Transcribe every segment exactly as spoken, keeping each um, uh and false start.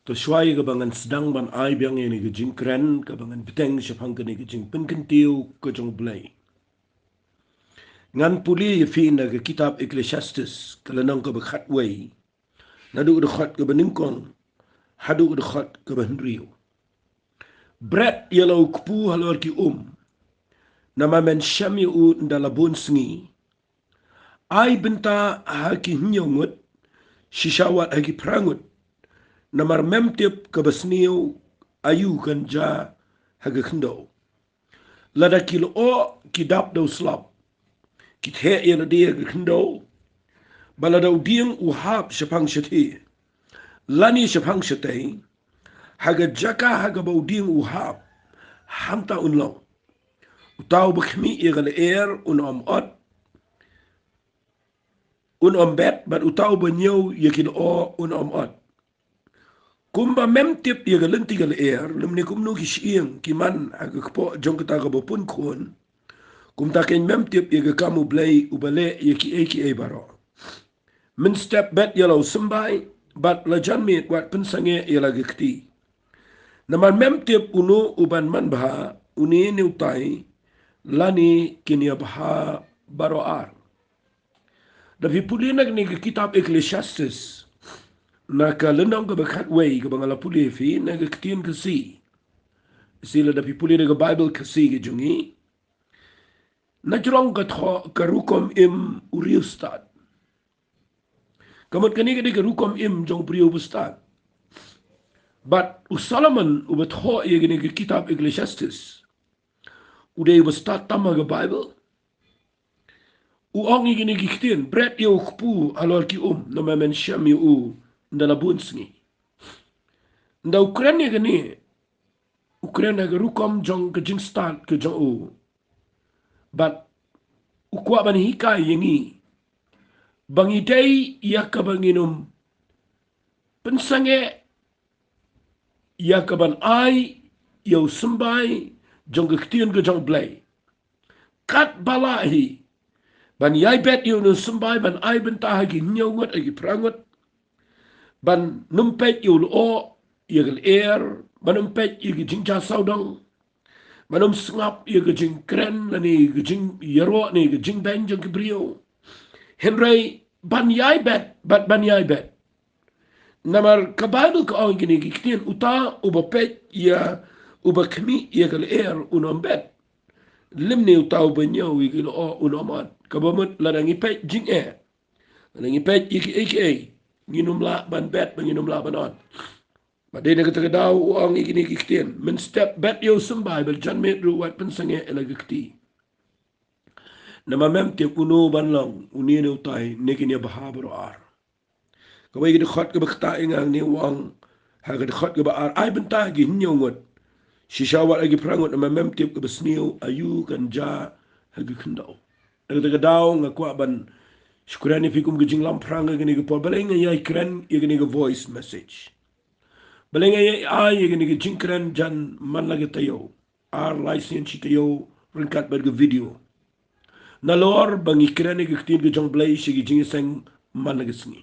To shuwa ïa kaba ngan sdang ban ai biang ïa kane ka jingkren, kaba ngan bteng shaphang kane ka jingpynkyntiew ka jong U Blei, ngan pule ïa phi na ka kitab Ecclesiastes, ka lynnong kaba khatwei, naduh ka dkhot kaba nyngkong haduh ka dkhot kaba hynriew. Bret ïa la u kpu halor ki um, namar men shem ïa u ynda la bun sngi. Ai bynta ha ki hynñiew ngut, shisha wat ha ki phra ngut. Namar mem tip kaba sniew aïu kan jia ha ka khyndew. Lada ki lyoh ki dap da u slap, ki theh ïa lade ha ka khyndew. Bad lada u dieng u hap shaphang shatei lane shaphang shatei, ha ka jaka ha kaba u dieng u hap, hangta un long. Uta uba khmih ïa ka lyer un ym ot, un ym bet, bad uta uba ñiew ïa ki lyoh un ym ot. Kumba mem tip ïa ka lynti ka lyer, lymne kumno ki shyieng ki man ha ka kpoh jong kata kaba pun khun, kumta keiñ mem tip ïa ka kam U Blei uba leh ïa kiei kiei baroh. Mynstep bet ïa la u symbai, bad la janmiet wat pynsangeh ïa la ka kti. Namar mem tip uno uban manbha, une ne utai, lane kin ïabha baroh ar. Da phi pule na kane ka kitab Ecclesiastes, na ka lynnong kaba khatwei kaba nga la pule ïa phi, na ka ktien Khasi. Shisha lada phi pule na ka Baibl Khasi ka jong ngi, na jrong ka thoh ka rukom im u riewstad. Ka mut kane ka dei ka rukom im jong u briew bastad. Bad u Solomon uba thoh ïa kane ka kitab Ecclesiastes, u dei uba stad tam ha ka Baibl. U ong ïa kine ki ktien, bret ïa u kpu halor ki um, namar men shem ïa u ynda la bun sngi. Ynda u kren ïa kane, u kren ha ka rukom jong ka jingstad ka jong u. Bad u kwah ban hikai ïa ngi ba ngi dei ïa kaba ngin ym pynsangeh ïa kaban ai ïa u symbai jong ka ktien ka jong U Blei. Katba lah hi ban ïai bet ïa u symbai, ban ai bynta ha ki hynñiew ngut, ha ki phra ngut, ban ym peit ïa u lyoh, ïa ka lyer, ban ym peit ïa ki jingjia sawdong, ban ym sngap ïa ka jingkren lane ka jingïaroh ne ka jingbeiñ jong ki briew. Hynrei ban ïai bet, bad ban ïai bet. Namar ka Baibl ka ong kine ki ktien, uta uba peit ïa, uba khmih ïa ka lyer un ym bet. Lymne uta uba ñiew ïa ki lyoh un ym ot. Kaba mut lada ngi peit jingeh, lada ngi peit ïa kiei kiei, ngin ym lah ban bet, ba ngin ym lah ban ot. Bad dei na kata ka daw u ong ïa kine ki ktien, mynstep bet ïa u symbai, bad janmiet ruh wat pynsangeh ïa la ka kti. Namar mem tip uno ban long, une ne utai, ne kin ïabha baroh ar. Kawei ka dkhot kaba ktah ïa nga hangne u ong, ha ka dkhot kaba ar, ai bynta ha ki hynñiew ngut, shisha wat ha ki phra ngut, namar mem tip kaba sniew aïu kan jia ha ka khyndew. Na kata ka daw nga kwah ban shu kren ïa phi kum ka jinglamphrang ha kane ka por, balei nga ïai kren ïa kane ka voice message. Balei nga ïai ai ïa kane ka jingkren jan man la ka taïew, ar lai sien shi taïew, ryngkat bad ka video. Nalor ba ngi kren ïa ka ktien ka jong U Blei sha ki jingïaseng man la ka sngi.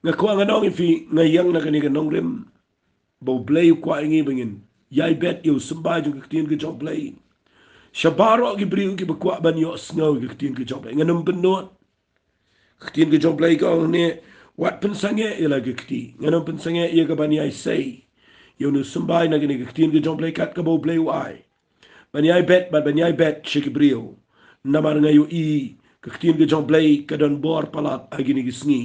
Nga kwah ngan ong ïa phi, nga ïeng na kane ka nongrim ba U Blei u kwah ïa ngi ba ngin ïai bet ïa u symbai jong ka ktien ka jong U Blei. Sha baroh ki briew kiba kwah ban ïohsngew ïa ka ktien ka jong U Blei. Ngan ym bynnud. Ka ktien ka jong U Blei ka ong ne, wat pynsangeh ïa la ka kti. Ngan ym pynsangeh ïa kaban ïai sei ïa une u symbai na kane ka ktien ka jong U Blei kat kaba U Blei u ai. Ban ïai bet, bad ban ïai bet sha ki briew. Namar nga ïohi ka ktien ka jong U Blei ka don bor palat ha kine ki sngi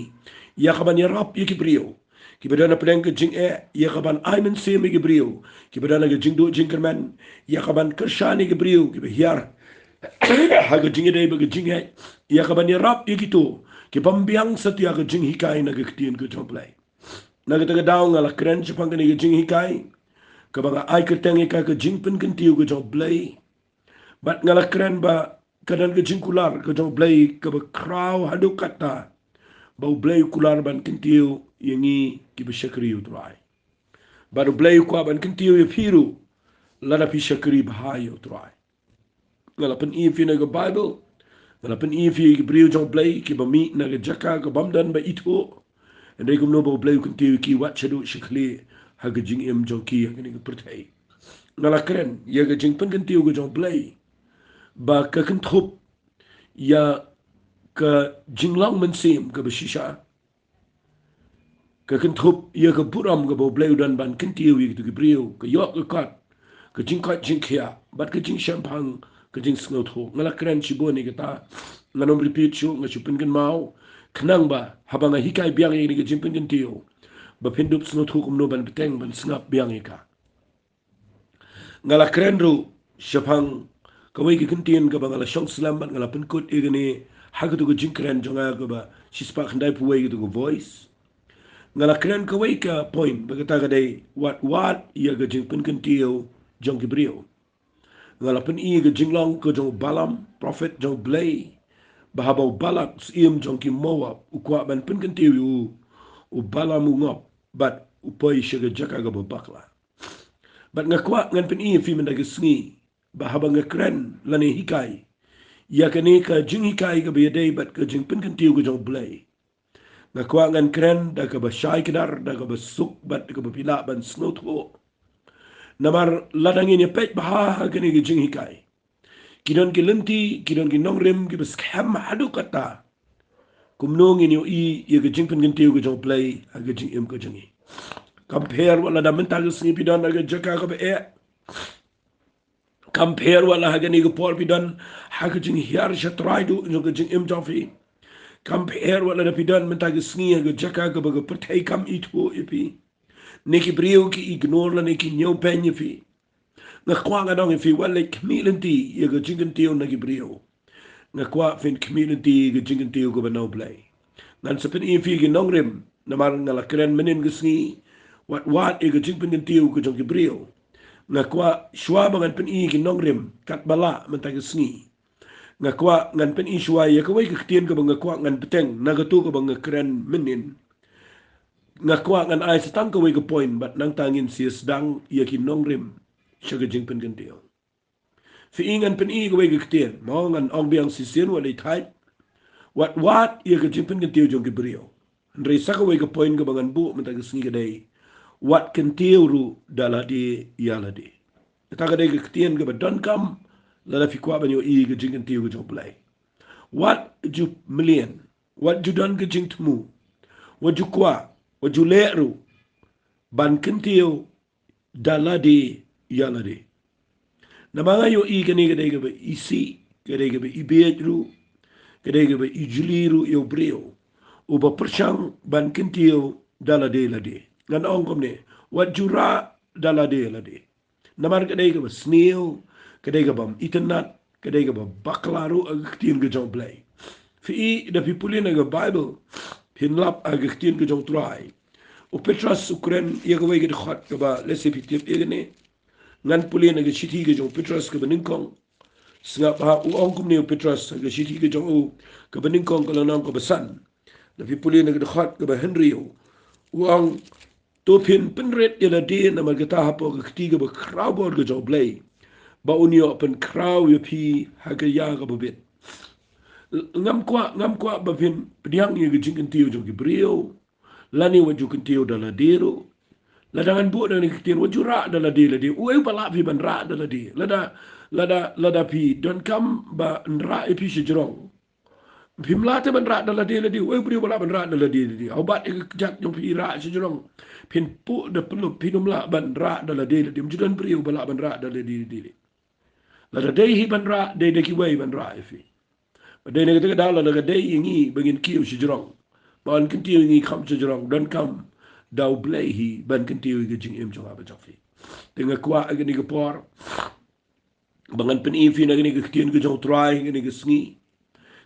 ïa kaban ïarap ïa ki briew kiba don hapdeng ka jingeh, ïa kaban ai mynsiem ïa ki briew kiba don ha ka jingduh jingkyrmen, ïa kaban kyrshan ïa ki briew kiba hiar ha ka jingïadei bad ka jingngeit, ïa kaban ïarap ïa kito ki bym biang satia ka jinghikai na ka ktien ka jong U Blei. Na kata ka daw nga la kren shaphang kane ka jinghikai kaba nga ai kyrteng ïa ka ka jingpynkyntiew ka jong U Blei. Bad nga la kren ba ka don ka jingkular ka jong U Blei kaba khraw haduh katta, ba U Blei u kular ban kyntiew ïa ngi kiba shakri ïa U Trai. Bad U Blei u kwah ban kyntiew ïa phi ruh lada phi shakri bha ïa U Trai. Nga la pyni ïa phi na ka Baibl, nga la pyni ïa phi ïa ki briew jong U Blei kiba mih na ka jaka ka bym don ba ithuh. Hynrei kumno ba U Blei u kyntiew ïa ki wat shaduh shakhlieh ha ka jingim jong ki ha kane ka pyrthei. Nga la kren ïa ka jingpynkyntiew ka jong U Blei ba ka kynthup ïa ka jinglong mynsiem kaba shisha. Ka kynthup ïa ka burom kaba U Blei u don ban kyntiew ïa kito ki briew, ka ïoh ka kot, ka jingkoit jingkhiah, bad ka jingshemphang, ka jingsngewthuh. Nga la kren shibun ïa kata, ngan ym repeat shuh, nga shu pynkynmaw, khnang ba haba nga hikai biang ïa kane ka jingpynkyntiew, ba phin dup sngewthuh kumno ban bteng, ban sngap biang ïa ka. Nga la kren ruh shaphang kawei ka kyntien kaba nga la shong slem bad nga la pynkut ïa kane ha kato ka jingkren jong nga kaba shispah khyndaiphew wei kato ka Voice. Nga la kren kawei ka point ba kata ka dei wat wat ïa ka jingpynkyntiew jong ki briew. Nga la pyni ïa ka jinglong ka jong u Balaam, prophet jong U Blei, ba haba u Balak, syiem jong ki Moab, u kwah ban pynkyntiew ïa u, u Balaam u ngop bad u poi sha ka jaka kaba bakla. Bad nga kwah ngan pyni ïa phi mynta ka sngi ba haba nga kren lane hikai ïa kane ka jinghikai kaba ïadei bad ka jingpynkyntiew ka jong U Blei, nga kwah ngan kren da kaba shai kdar, da kaba suk bad da kaba phi lah ban sngewthuh. Namar lada ngin ïa peit bha ha kane ka jinghikai, ki don ki lynti, ki don ki nongrim kiba skhem haduh katta kumno ngin ïohi ïa ka jingpynkyntiew ka jong U Blei ha ka jingim ka jong ngi. Kam pher wat lada mynta ka sngi phi don ha ka jaka kaba eh. Kam pher wat la ha kane ka por phi don ha ka jinghiar shatrai duh jong ka jingim jong phi. Kam pher wat lada phi don mynta ka sngi ha ka jaka kaba ka pyrthei kam ithuh ïa phi, ne ki briew ki ignore lane ki ñiewbeiñ ïa phi. Nga kwah ngan ong ïa phi, wat leit khmih lynti ïa ka jingkyntiew na ki briew. Nga kwah phin khmih lynti ïa ka jingkyntiew kaba na U Blei. Ngan sa pyni ïa phi ki nongrim, namar nga la kren mynnin ka sngi wat wat ïa ka jingpynkyntiew ka jong ki briew. Nga kwah shuwa ba ngan pyni ïa ki nongrim katba lah mynta ka sngi, nga kwah ngan pyni shuwa ïa kawei ka ktien kaba nga kwah ngan bteng na kato kaba nga kren mynnin. Nga kwah ngan ai sa tang kawei ka point bad nangta ngin sa ïa sdang ïa ki nongrim sha ka jingpynkyntiew. Phi i ngan pyni kawei ka ktien, mo, ngan ong biang shisien wat leit thait. Wat wat ïa ka jingpynkyntiew jong ki briew. Hynrei sa kawei ka point kaba ngan buh mynta ka sngi ka dei wat kyntiew ruh da lade ïa lade. Kata ka dei ka ktien kaba donkam lada phi kwah ban ïohi ka jingkyntiew ka jong U Blei. Wat ju mlien, wat ju don ka jingthmu, wat ju kwah, wat ju leh ruh ban kyntiew da lade ïa lade. Namar nga ïohi kane ka dei kaba isih, ka dei kaba ibieit ruh, ka dei kaba ijli ruh ïa u briew uba pyrshang ban kyntiew da lade lade. Ngan ong kumne, wat ju rah da lade lade. Namar ka dei kaba sniew, ka dei kaba itynnad, ka dei kaba bakla ruh ha ka ktien ka jong U Blei. Phi i, da phi pule na ka Baibl, phin lap ha ka ktien ka jong U Trai. U Petros u kren ïa kawei ka dkhot kaba lehse phi tip ïa kane. Ngan pule na ka shithi ka jong u Petros kaba nyngkong. Sngap bha, u ong kumne u Petros ha ka shithi ka jong u kaba nyngkong, ka lynnong kaba san. Da phi pule na ka dkhot kaba hynriew, u ong, to phin pynrit ïa lade namar kata hapoh ka kti kaba khraw bor ka jong U Blei, ba un ïoh pynkhraw ïa phi ha ka ïa kaba bit. L-, ngam kwah, ngam kwah ba phin pdiang ïa ka jingkyntiew jong ki briew, lane wat ju kyntiew da lade ruh. Lada ngan buh da kane ka ktien wat ju rah da lade lade, uei ba lah phi ban rah da lade? Lada, lada, lada phi donkam ban rah ïa phi shajrong, phim lah te ban rah da lade lade. Uei u briew ba lah ban rah da lade lade? Haba ïa ka kjat jong phi rah shajrong, phin puh da pyllup, phin ym lah ban rah da lade lade. Ym ju don briew ba lah ban rah da lade lade. Lada dei hi ban rah, dei da kiwei ban rah ïa phi. Ba dei na kata ka daw lada ka dei ïa ngi ba ngin kiew shajrong, ba un kyntiew ïa ngi kham shajrong, donkam da U Blei hi ban kyntiew ïa ka jingim jong nga bad jong phi. Te nga kwah ha kane ka por ba ngan pyni ïa phi na kane ka ktien ka jong U Trai ha kane ka sngi.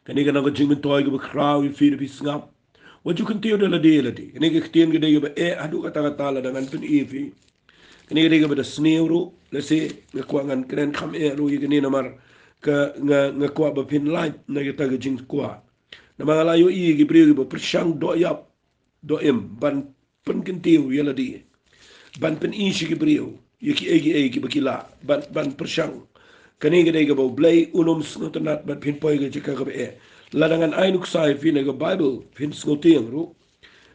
Kane ka long ka jingmyntoi kaba khraw ïa phi da phi sngap. Wat ju kyntiew da lade lade. Kane ka ktien ka dei kaba eh haduh katta katta lada ngan pyni ïa phi. Kane ka dei kaba da sniew ruh, lehse nga kwah ngan kren kham eh ruh ïa kane namar ka nga, nga kwah ba phin lait na kata ka jingkwah. Namar nga la ïohi ïa ki briew kiba pyrshang doh ïap doh im ban pynkyntiew ïa lade, ban pyni sha ki briew ïa kiei kiei kiba ki lah, ban, ban pyrshang. Kane ka dei kaba U Blei un ym sngewtynnad bad phin poi ha ka jaka kaba eh. Lada ngan ai nuksa ïa phi na ka Baibl phin sngewtieng ruh.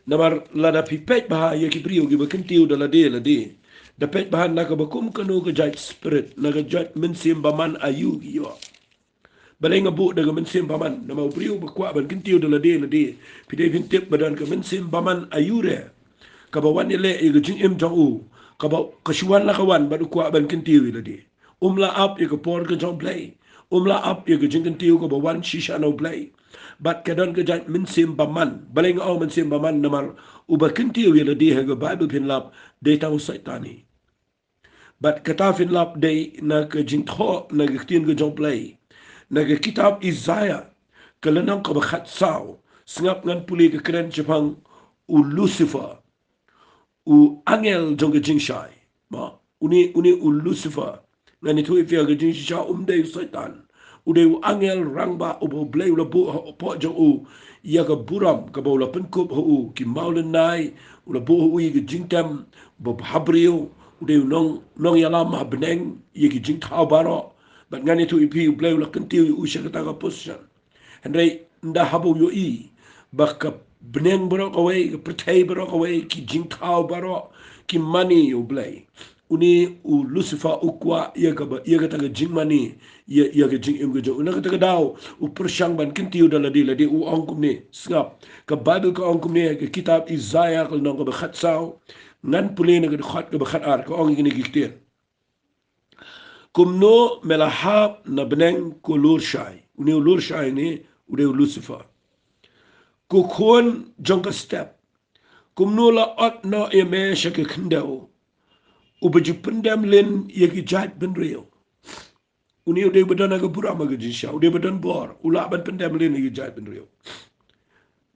Namar lada phi peit bha ïa ki briew kiba kyntiew da lade lade, da peit bha na kaba kum kano ka jait spirit, na ka jait mynsiem bymman aïu ki ïoh. Balei nga buh da ka mynsiem bymman? Namar u briew ba kwah ban kyntiew da lade lade, phi dei phin tip ba don ka mynsiem bymman aïu re kaba wan ïaleh ïa ka jingim jong u, kaba ka shu wan la ka wan bad u kwah ban kyntiew ïa lade. Um lah ap ïa ka por ka jong U Blei. Um lah ap ïa ka jingkyntiew kaba wan shisha na U Blei. Bad ka don ka jait mynsiem bymman. Balei nga ong mynsiem bymman? Namar uba kyntiew ïa lade ha ka Baibl, phin lap, dei tang u Soitan hi. Bad kata, phin lap, dei na ka jingthoh na ka ktien ka jong U Blei, na ka kitab Isaiah, ka lynnong kaba khatsaw. Sngap, ngan pule ka kren shaphang u Lucifer, u angel jong ka jingshai. Ma, une, une u Lucifer, ngan ïathuh ïa phi, ha ka jingshisha um dei u Soitan. U dei u angel rangbah uba U Blei u la buh hapoh jong u ïa ka burom kaba u la pynkup ha u ki mawlynnai, u la buh ha u ïa ka jingtem ba bhabriew. U dei u nong, nongïalam ha bneng ïa ki jingthaw baroh. Bad ngan ïathuh ïa phi, U Blei u la kyntiew ïa u sha kata ka position. Hynrei ynda haba u ïohi ba ka bneng baroh kawei, ka pyrthei baroh kawei, ki jingthaw baroh ki mane ïa U Blei, une u Lucifer u kwah ïa kaba, ïa kata ka jingmane ïa, ïa ka jingim ka jong u. Na kata ka daw u pyrshang ban kyntiew da lade lade, u ong kumne. Sngap, ka Baibl ka ong kumne, ka kitab Isaiah ka lynnong kaba khatsaw, ngan pule na ka dkhot kaba khatar, ka ong ïa kine ki ktien. Kumno me la hap na bneng, ko lur shai? Une u lur shai ne, u dei u Lucifer. Ko khun jong ka step, kumno la ot noh ïa me sha ka khyndew, uba ju pyndem lin ïa ki jaitbynriew? Une u dei uba don ha ka burom ha ka jingshisha, u dei uba don bor, u lah ban pyndem lin ïa ki jaitbynriew.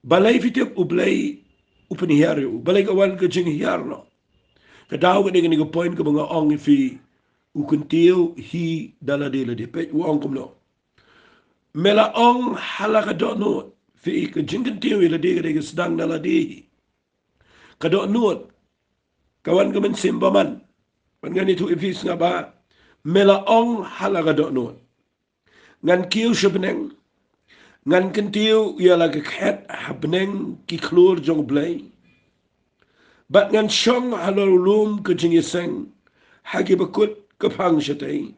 Balei, phi tip, U Blei u pynhiar ïa u? Balei ka wan ka jinghiar noh? Ka daw ka dei kane ka point kaba nga ong ïa phi, u kyntiew hi da lade lade. Peit u ong kumno. Me la ong ha la ka dohnud. Phi, ka jingkyntiew ïa lade ka dei ka sdang da lade hi. Ka dohnud, ka wan ka mynsiem bymman. Bad ngan ïathuh ïa phi, sngap bha. Me la ong ha la ka dohnud, ngan kiew sha bneng, ngan kyntiew ïa la ka khet ha bneng ki khlur jong U Blei. Bad ngan shong halor u lum ka jingïaseng ha kiba kut ka phang shatei.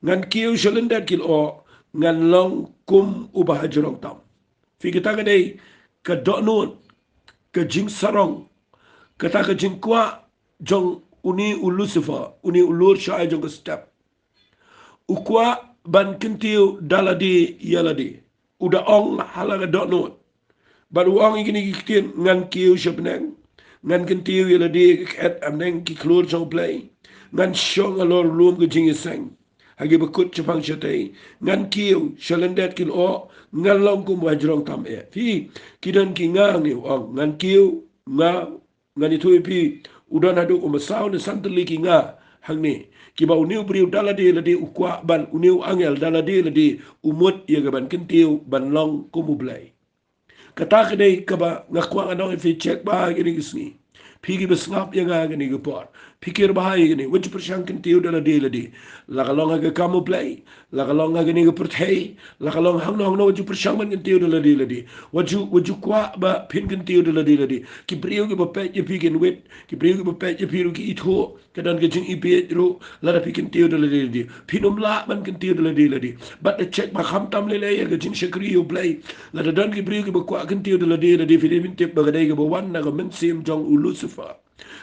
Ngan kiew sha lyndet ki lyoh, ngan long kum uba hajrong tam. Phi, kata ka dei ka dohnud, ka jingsarong, kata ka jingkwah jong une u Lucifer, une u lur shai jong ka step. U kwah ban kyntiew da lade ïa lade. U da ong ha la ka dohnud. Bad u ong ïa kine ki ktien, ngan kiew sha bneng, ngan kyntiew ïa lade ka khet ha bneng ki khlur jong U Blei, ngan shong halor u lum ka jingïaseng ha kiba kut shaphang shatei, ngan kiew sha lyndet ki lyoh, ngan long kum uba hajrong tam eh. Phi, ki don ki nga hangne, u ong, ngan kiew, nga, ngan ïathuh ïa phi, u don haduh kumba saw ne san tylli ki nga hangne, kiba une u briew da lade lade u kwah ban, une u angel da lade lade u mut ïa ka ban kyntiew ban long kum U Blei. Kata ka dei kaba nga kwah ngan ong ïa phi, check bha ha kine ki sngi. Phi kiba sngap ïa nga ha kine ki por, phin kyrpad bha ïa kine, wat ju pyrshang kyntiew da lade lade. La ka long ha ka kam U Blei, la ka long ha kane ka pyrthei, la ka long hangno hangno, wat ju pyrshang ban kyntiew da lade lade. Wat ju, wat ju kwah ba phin kyntiew da lade lade. Ki briew kiba peit ïa phi kin wit, ki briew kiba peit ïa phi ruh ki ithuh. Ka don ka jingibit ruh lada phi kyntiew da lade lade. Phin ym lah ban kyntiew da lade lade. Bad da check bha khamtam lei lei ïa ka jingshakri U Blei. Lada don ki briew kiba kwah kyntiew da lade lade, phi dei phin tip ba ka dei kaba wan na ka mynsiem jong u Lucifer.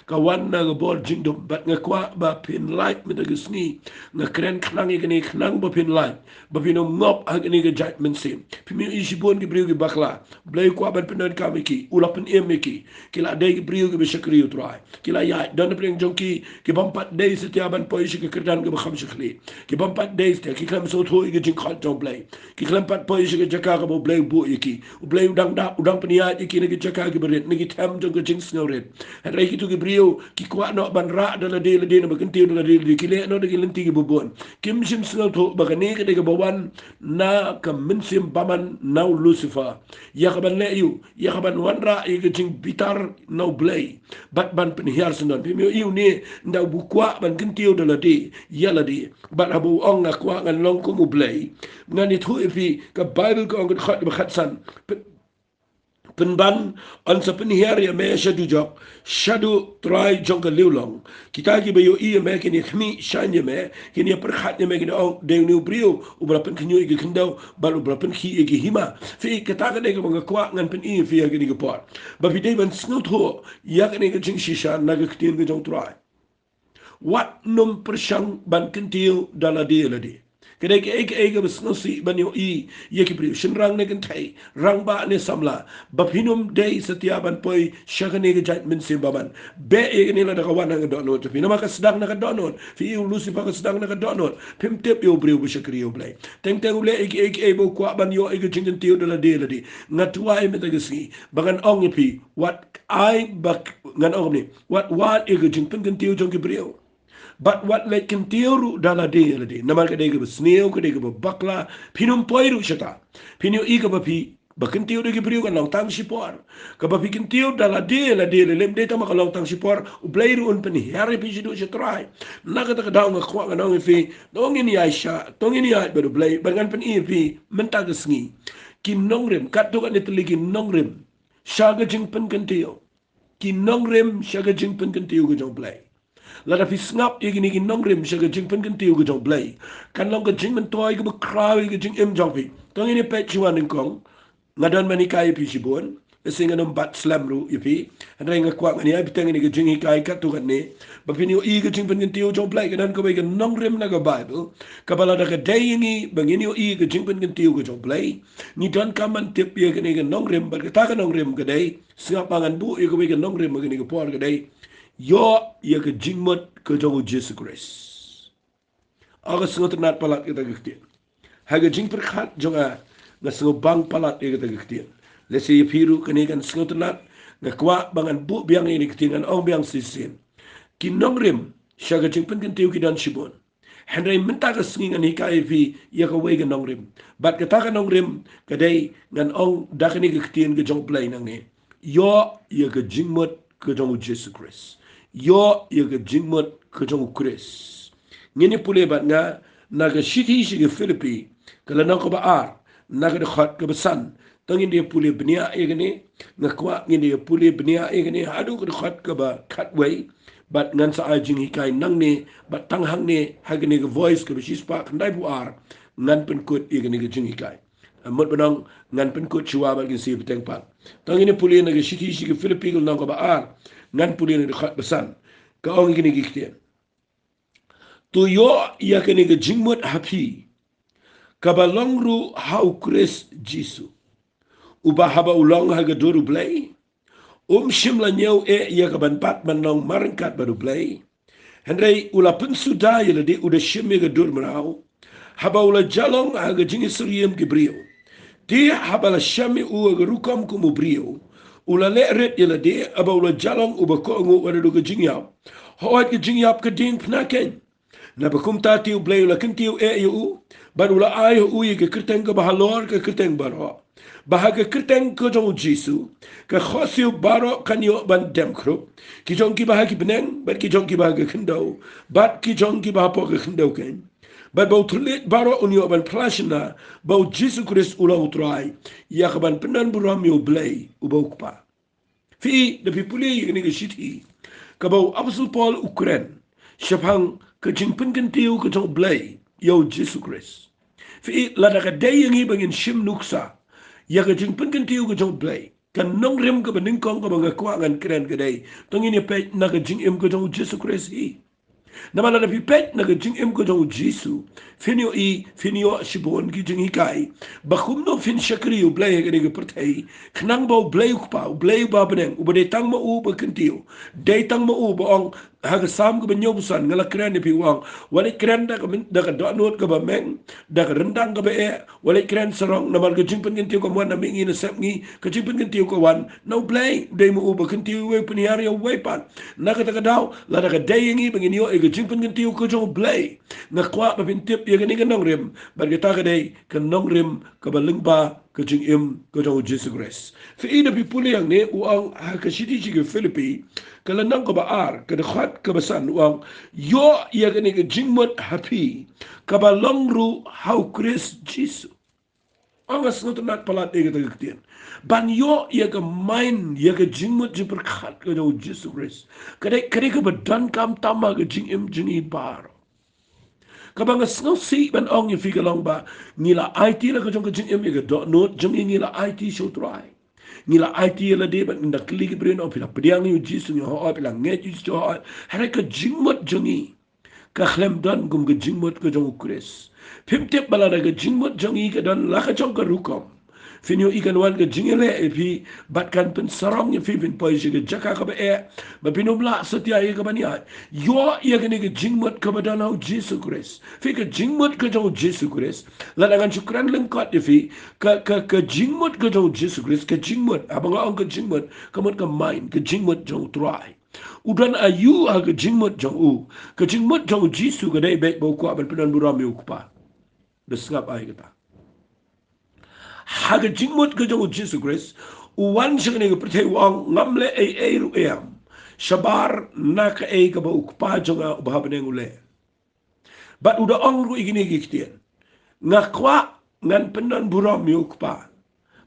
Ka wan na ka bor jingdum. Bad nga kwah ba phin lait mynta ka sngi. Nga kren khnang ïa kane khnang ba phin lait, ba phin ym ngop ha kane ka jait mynsiem. Phim ïohi shibun ki briew ki bakla, Blei u kwah ban pyndonkam ïa ki, u la pynim ïa ki. Ki la dei ki briew kiba shakri U Trai. Ki la ïaid, don na pdeng jong ki, ki bym pat dei satia ban poi sha ka kyrdan kaba kham shakri. Ki bym pat dei satia, ki khlem sngewthuh ïa ka jingkhot jong Blei. Ki khlem pat poi sha ka jaka kaba U Blei u buh ïa ki. U Blei u dang dap, u dang pynïaid ïa ki na ki jaka kiba rit, na ki them jong ka jingsngewrit. Hynrei kito ki briew ki kwah noh ban rah da lade lade, naba kyntiew da lade lade, ki leh noh da ki lynti kiba bun. Kim shym sngewthuh ba kane ka dei kaba wan na ka mynsiem bymman na u Lucifer, ïa ka ban leh ïa u, ïa ka ban wanrah ïa ka jingbitar na U Blei bad ban pynhiar syndon. Phim ïohi une, ynda u kwah ban kyntiew da lade ïa lade, bad haba u ong, nga kwah ngan long kum U Blei. Ngan ïathuh ïa phi, ka Baibl ka ong, ka dkhot ba khatsan, pyn- Pynban yn sa pynhiar ïa me sha dujok, sha u trai jong ka liewlong. Kita kiba ïohi ïa me kin ïa khmih shaiñ ïa me, kin ïa pyrkhat ïa me, kin ong, dei une u briew uba la pynkhynñiuh ïa ki khyndew bad uba la pynkhih ïa ki hima. Phi, kata ka dei kaba nga kwah ngan pyni ïa phi ha kane ka por, ba phi dei ban sngewthuh ïa kane ka jingshisha na ka ktien ka jong u Trai. Wat nym pyrshang ban kyntiew da lade lade. Ka dei kaei kaei kaba sngewsih ban ïohi ïa ki briew, shynrang ne kynthei, rangbah ne samla, ba phin ym dei satia ban poi sha kane ka jait mynsiem bymman. Beh ïa kane lada ka wan na ka dohnud jong phi, namar ka sdang na ka dohnud. Phi, u Lucifer ka sdang na ka dohnud. Phim tip ïa u briew ba shakri ïa u Blei. Teng teng u leh ïa kiei kiei ba u kwah ban ïoh ïa ka jingkyntiew da lade lade. Nga duwai mynta ka sngi ba ngan ong ïa phi, wat ai ba, ngan ong kumne, wat wad ïa ka jingpynkyntiew jong ki briew. Bad wat leit kyntiew ruh da lade lade. Namar ka dei kaba sniew, ka dei kaba bakla. Phin ym poi ruh shata. Phin ïohi kaba phi ba kyntiew da ki briew kan long tang shipor. Kaba phi kyntiew da lade lade lem dei tang ba ka long tang shipor, u Blei ruh un pynhiar ïa phi shaduh sha trai. Na kata ka daw nga kwah ngan ong ïa phi, to ngin ïaishah, to ngin ïaid bad u Blei, bad ngan pyni ïa phi mynta ka sngi. Ki nongrim, katto katne tylli ki nongrim sha ka jingpynkyntiew. Ki nongrim sha ka jingpynkyntiew ka jong u Blei. Lada phi sngap ïa kine ki nongrim sha ka jingpynkyntiew ka jong u Blei, kan long ka jingmyntoi kaba khraw ïa ka jingim jong phi. To ngin ïa peit shuwa nyngkong. Nga don ban hikai ïa phi shibun. Lehse ngan ym bat slem ruh ïa phi. Hynrei nga kwah ngan ïa bteng ïa kane ka jinghikai katto katne, ba phin ïohi ka jingpynkyntiew jong u Blei. Ka don kawei ka nongrim na ka Baibl kaba lada ka dei ïa ngi ba ngin ïohi ka jingpynkyntiew ka jong u Blei, ngi donkam ban tip ïa kane ka nongrim, bad kata ka nongrim ka dei, sngap ba ngan buh ïa kawei ka nongrim ha kane ka por, ka dei, ïoh ïa ka jingmut ka jong u Jisu Khrist. Nga sngewtynnat palat ïa kata ka ktien. Ha ka jingpyrkhat jong nga, nga sngewbang palat ïa kata ka ktien. Lehse ïa phi ruh kane kan sngewtynnat. Nga kwah ba ngan buh biang ïa kane ka ktien, ngan ong biang shisien. Ki nongrim sha ka jingpynkyntiew ki don shibun. Hynrei mynta ka sngi ngan hikai ïa phi ïa kawei ka nongrim. Bad kata ka nongrim ka dei, ngan ong da kane ka ktien ka jong u Blei nangne, ïoh ïa ka jingmut ka jong u Jisu Khrist. Ïoh ïa ka jingmut ka jong u Khrist. Ngin ïa pule bad nga na ka shithi sha ki Philippi, ka lynnong kaba ar, na ka dkhot kaba san. To ngin ïa pule bniah ïa kane. Nga kwah ngin ïa pule bniah ïa kane haduh ka dkhot kaba khatwei. Bad ngan sa ai jinghikai nangne, bad tang hangne ha kane ka Voice kaba shispah khyndai phew ar, ngan pynkut ïa kane ka jinghikai. Mut ban ong ngan pynkut shuwa bad kin sa bteng pat. To ngin ïa pule na ka shithi sha ki Philippi, ka lynnong kaba ar, ngan pule na ka dkhot ba san. Ka ong ïa kine ki ktien. To ïoh ïa kane ka jingmut ha phi, kaba long ruh ha u Khrist Jisu, uba haba u long ha ka dur u Blei, um shym la ñiew eh ïa ka ban bat ban long marryngkat bad u Blei. Hynrei u la pynsuda ïa lade, u da shim ïa ka dur mraw, haba u la ïalong ha ka jingïasyriem ki briew. Te haba la shem ïa u ha ka rukom kum u briew, u la leh rit ïa lade, haba u la ïalong uba kohnguh wat haduh ka jingïap. Hooid, ka jingïap ka diengphna keiñ. Naba kumta te u Blei u la kyntiew eh ïa u, bad u la ai ha u ïa ka kyrteng kaba halor ka kyrteng baroh. Ba ha ka kyrteng ka jong u Jisu, ka khohsiew baroh kan ïoh ban dem khrup. Ki jong kiba ha ki bneng, bad ki jong kiba ha ka khyndew, bad ki jong kiba hapoh ka khyndew keiñ. Bad ba u thylliej baroh un ïoh ban phla shynna ba u Jisu Khrist u long u Trai, ïa ka ban pyndonburom ïa u Blei uba u Kpa. Phi, da phi pule ïa kane ka shithi, kaba u Apostol Paul u kren shaphang ka jingpynkyntiew ka jong u Blei ïa u Jisu Khrist. Phi, lada ka dei ïa ngi ba ngin shim nuksa ïa ka jingpynkyntiew ka jong u Blei, ka nongrim kaba nyngkong kaba nga kwah ngan kren ka dei, to ngin ïa peit na ka jingim ka jong u Jisu Khrist hi. Namar lada phi peit na ka jingim ka jong u Jisu, phin ïohi, phin ïoh shibun ki jinghikai ba kumno phin shakri ïa u Blei ha kane ka pyrthei, khnang ba u Blei u Kpa, u Blei uba ha bneng, uba dei tang ma u uba kyntiew, dei tang ma u uba ong ha ka Salm kaba hynñiewphew san, nga la kren ïa phi, u ong, wat leit kren da ka myn-, da ka dohnud kaba meng, da ka ryndang kaba eh, wat leit kren sarong, namar ka jingpynkyntiew kam wan na mihngi na sepngi, ka jingpynkyntiew ka wan na u Blei, dei ma u uba kyntiew iwei, u pynhiar ïa uwei pat. Na kata ka daw, lada ka dei ïa ngi ba ngin ïoh ïa ka jingpynkyntiew ka jong u Blei, nga kwah ba phin tip ïa kane ka nongrim, bad kata ka dei ka nongrim kaba lyngba ka jingim ka jong u Jisu Khrist. Phi, da phi pule hangne, u ong ha ka shithi sha ki Philippi, ka lynnong kaba ar, ka dkhot kaba san, u ong, ïoh ïa kane ka jingmut ha phi, kaba long ruh ha u Khrist Jisu. Ong, nga sngewtynnat palat ïa kata ka ktien. Ban ïoh ïa ka main, ïa ka jingmut jingpyrkhat ka jong u Jisu Khrist, ka dei, ka dei kaba donkam tam ha ka jingim jong ngi baroh. Kaba nga sngewsih ban ong ïa phi ka long ba ngi la aiti la ka jong ka jingim ïa ka dohnud jong ngi, ngi la aiti sha u Trai. Ngi la aiti ïa lade bad ngi da kylli ki briew, ong phi la pdiang ïa u Jisu, ngi hooid, phi la ngeit ïa u Jisu, hooid. Hynrei ka jingmut jong ngi ka khlem don kum ka jingmut ka jong u Khrist. Phim tip ba lada ka jingmut jong ngi ka don la ka jong ka rukom, phin ïohi kan wan ka jingïaleh ïa phi bad kan pynsarong ïa phi, phin poi sha ka jaka kaba eh, ba phin ym lah satia ïa ka ban ïaid. Ïoh ïa kane ka jingmut kaba don ha u Jisu Khrist. Phi, ka jingmut ka jong u Jisu Khrist, lada ngan shu kren lyngkot ïa phi, ka, ka, ka jingmut ka jong u Jisu Khrist, ka jingmut, haba nga ong ka jingmut, ka mut ka main, ka jingmut jong u Trai. U don aïu ha ka jingmut jong u? Ka jingmut jong u Jisu ka dei beit ba u kwah ban pyndonburom ïa u Kpa. Da sngap ai kata. Ha ka jingmut ka jong u Jisu Khrist, u wan sha kane ka pyrthei, u ong, ngam leh ei ei ruh em shabar na kaei kaba u Kpa jong nga uba ha bneng u leh. Bad u da ong ruh ïa kine ki ktien, nga kwah ngan pyndonburom ïa u Kpa.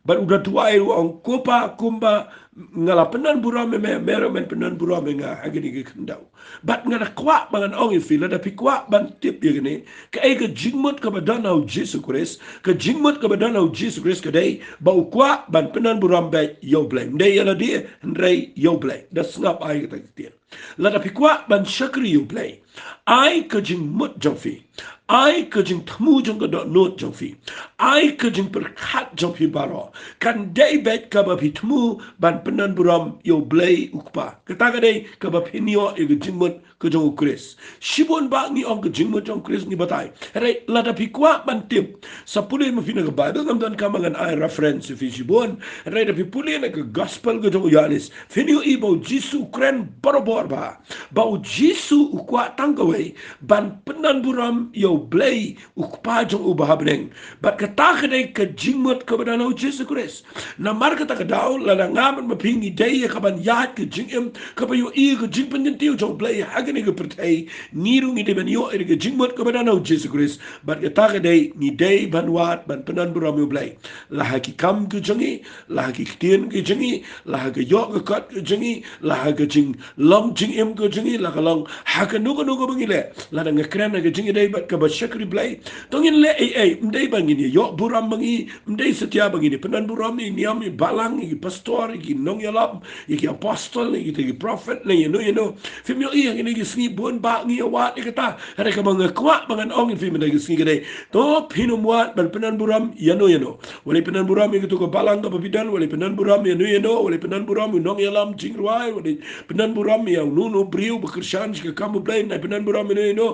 Bad u da duwai ruh, u ong, ko Pa, kumba nga la pyndonburom ïa me, me ruh men pyndonburom ïa nga ha kine ki khyndew. Bad nga da kwah ba ngan ong ïa phi, lada phi kwah ban tip ïa kane, kaei ka jingmut kaba don ha u Jisu Khrist? Ka jingmut kaba don ha u Jisu Khrist ka dei ba u kwah ban pyndonburom beit ïa u Blei. Ym dei ïa lade, hynrei ïa u Blei. Da sngap ai kata ka ktien. Lada phi kwah ban shakri ïa u Blei, ai ka jingmut jong phi, ai ka jingthmu jong ka dohnud jong phi, ai ka jingpyrkhat jong phi baroh, kan dei beit kaba phi thmu ban pyndonburom ïa u Blei u Kpa. Kata ka dei kaba phin ïoh ïa ka jingmut ka jong u Khrist. Shibun bah ngi ong ka jingmut jong u Khrist ngi batai. Hynrei lada phi kwah ban tip, sa pule ma phi na ka Baibl, ngam donkam ba ngan ai reference ïa phi shibun. Hynrei da phi pule na ka Gospel ka jong u Ïoannis, phin ïohi ba u Jisu u kren barabor ba, ba u Jisu u kwah tang kawei, ban pyndonburom ïa u Blei u Kpa jong u ba ha bneng. Bad kata ka dei ka jingmut kaba don ha u Jisu Khrist. Namar kata ka daw, lada nga bad ma phi ngi dei ïa ka ban ïaid ka jingim kaba ïohi ïa ka jingpynkyntiew jong u Blei ha kane ka pyrthei, ngi ruh ngi dei ban ïoh ïa ka jingmut kaba don ha u Jisu Khrist. Bad kata ka dei, ngi dei ban wad ban pyndonburom ïa u Blei, la ha ki kam ka jong ngi, la ha ki ktien ka jong ngi, la ha ka ïoh ka kot ka jong ngi, la ha ka jinglong jingim ka jong ngi, la ka long ha kano kano kaba ngi leh. Lada nga kren ha ka jingïadei bad kaba shakri Blei, to ngin leh ei ei, ym dei ba ngin ïa ïoh burom ma ngi, ym dei satia ba ngin ïa pyndonburom ïa i niam, i balang, ïa ki pastor, ïa ki nongïalam, ïa ki apostol, ïa kita ki prophet, ne ïano ïano. Phim ïohi ha kine ki sngi bun bah ngi ïa wad ïa kata. Hynrei kaba nga kwah ba ngan ong ïa phi mynta ka sngi ka dei, to phin ym wad ban pyndonburom ïano ïano. Wat leit pyndonburom ïa kato ka balang kaba phi don, wat leit pyndonburom ïano ïano, wat leit pyndonburom ïa u nongïalam jingrwai, wat leit pyndonburom ïa uno uno u briew ba kyrshan sha ka kam u Blei, wat leit pyndonburom ïano ïano.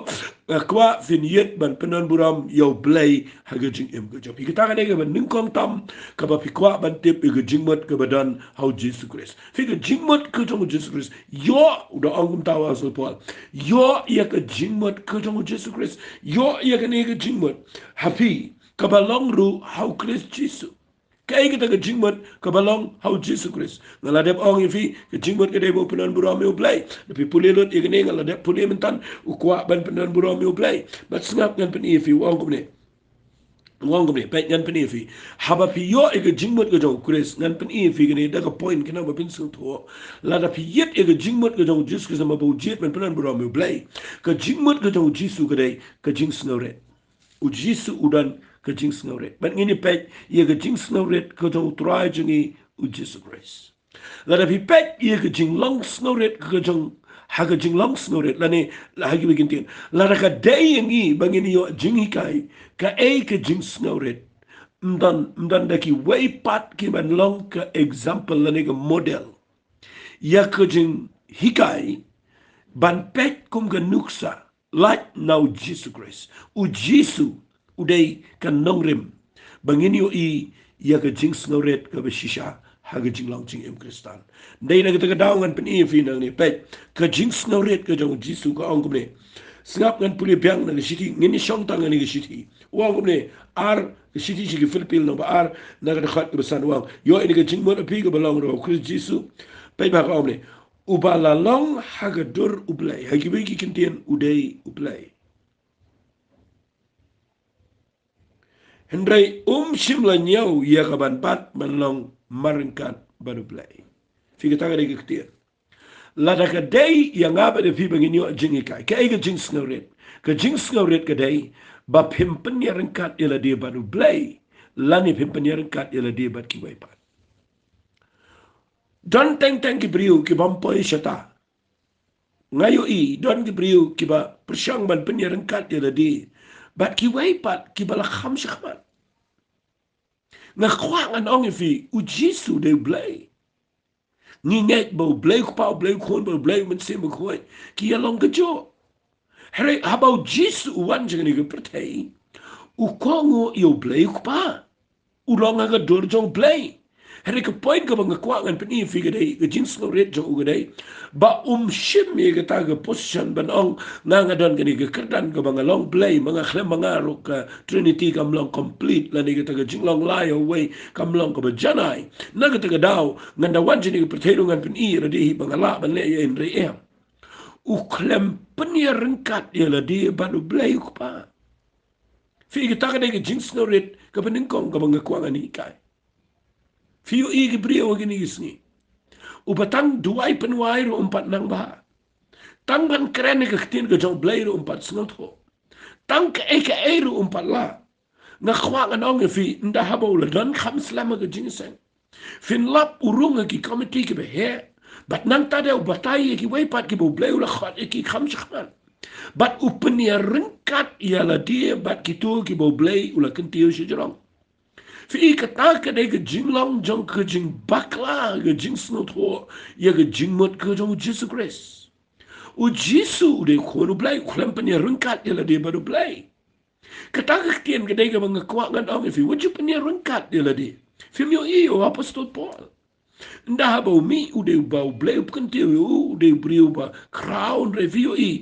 Nga kwah phin ïit ban pyndonburom ïa u Blei ha ka jingim ka jong phi. Kata ka dei kaba nyngkong tam kaba phi kwah ban tip ïa ka jingmut kaba don ha u Jisu Khrist. Phi, ka jingmut ka jong u Jisu Khrist, ïoh, u da ong kumta u Apostol Paul, ïoh ïa ka jingmut ka jong u Jisu Khrist, ïoh ïa kane ka jingmut ha phi kaba long ruh ha u Khrist Jisu. Kaei kata ka jingmut kaba long ha u Jisu Khrist? Nga la dep ong ïa phi, ka jingmut ka dei ba u pyndonburom ïa u Blei. Da phi pule lut ïa kane, nga la dep pule mynta, u kwah ban pyndonburom ïa u Blei. Bad sngap, ngan pyni ïa phi, u ong kumne. U ong kumne, peit, ngan pyni ïa phi. Haba phi ïoh ïa ka jingmut ka jong u Khrist, ngan pyni ïa phi kane da ka point kane ba phin sngewthuh. Lada phi ïit ïa ka jingmut ka jong u Jisu Khrist, namar ba u jied ban pyndonburom ïa u Blei, ka jingmut ka jong u Jisu ka dei ka jingsngewrit. U Jisu u don ka jingsngewrit. Bad ngin ïa peit ïa ka jingsngewrit ka jong u Trai jong ngi u Jisu Khrist. Lada phi peit ïa ka jinglong sngewrit ka jong, ha ka jinglong sngewrit, lane la ha kiwei ki ktien, lada ka dei ïa ngi ba ngin ïoh jinghikai kaei ka jingsngewrit, ym don, ym don da kiwei pat ki ban long ka example lane ka model ïa ka jinghikai ban peit kum ka nuksa lait na u Jisu Khrist. U Jisu u dei ka nongrim ba ngin ïohi ïa ka jingsngewrit kaba shisha ha ka jinglong jingim Khristan. Dei na kata ka daw ngan pyni ïa phi nangne, peit, ka jingsngewrit ka jong u Jisu ka ong kumne. Sngap, ngan pule biang na ka shithi, ngin ïa shong tang na ka shithi. U ong kumne, ar, ka shithi sha ki Philippi lynnong ba ar, na ka dkhot kaba san, u ong, ïoh ïa ka jingmut ha phi kaba long ruh ha u Khrist Jisu. Peit ba ka ong kumne, uba la long ha ka dur u Blei. Ha kiwei ki ktien u dei u Blei. Hynrei um shym la ñiew ïa ka ban bat ban long marryngkat bad U Blei. Phi, kata ka dei ka ktien. Lada ka dei ïa nga bad ïa phi ba ngin ïoh jinghikai, kaei ka jingsngewrit? Ka jingsngewrit ka dei ba phim pynïaryngkat ïa lade bad U Blei, lane phim pynïaryngkat ïa lade bad kiwei pat. Don teng teng ki briew ki bym poi shata. Nga ïohi don ki briew kiba pyrshang ban pynïaryngkat ïa lade bad kiwei pat kiba la kham shakhmat. Nga kwah ngan ong ïa phi, U Jisu dei U Blei. Ngi ngeit ba U Blei U Kpa, U Blei U Khun bad U Blei U Mynsiem Bakhuid ki ïalong kajuh. Hynrei haba U Jisu u wan sha kane ka pyrthei, u kohnguh ïa U Blei U Kpa. U long ha ka dur jong U Blei. Hynrei ka point kaba nga kwah ngan pyni ïa phi ka dei, ka jingsngewrit jong u ka dei ba um shim ïa kata ka position ban ong, nga, nga don kane ka kyrdan kaba nga long Blei, ma nga khlem ma nga ruh ka Trinity kam long complete, lane kata ka jinglong lai ha uwei kam long kaba janai. Na kata ka daw ngan da wan sha kane ka pyrthei ruh ngan pyni ïa lade hi ba nga lah ban leh ïa, hynrei em. U khlem pynïaryngkat ïa lade bad U Blei U Kpa. Phi, kata ka dei ka jingsngewrit kaba nyngkong kaba nga kwah ngan hikai. Phi ïohi ki briew ha kine ki sngi, uba tang duwai pynwai ruh um pat nang bha. Tang ban kren ïa ka ktien ka jong U Blei ruh um pat sngewthuh. Tang kaei kaei ruh um pat lah. Nga kwah ngan ong ïa phi, ynda haba u la don kham slem ha ka jingïaseng, phin lap u rung ha ki komiti kiba heh, bad nangta de u batai ïa kiwei pat kiba U Blei u la khot ïa ki kham shakhmat, bad u pynïaryngkat ïa lade bad kito kiba U Blei u la kyntiew shajrong. Phi, kata ka dei ka jinglong jong ka jingbakla, ka jingsngewthuh ïa ka jingmut ka jong U Jisu Khrist. U Jisu u dei U Khun U Blei, u khlem pynïaryngkat ïa lade bad U Blei. Kata ka ktien ka dei kaba nga kwah ngan ong ïa phi, wat ju pynïaryngkat ïa lade. Phim ïohi ïa u Apostol Paul, ynda haba u mih, u dei uba U Blei u pynkyntiew ïa u, u dei u briew ba khraw, hynrei phi ïohi,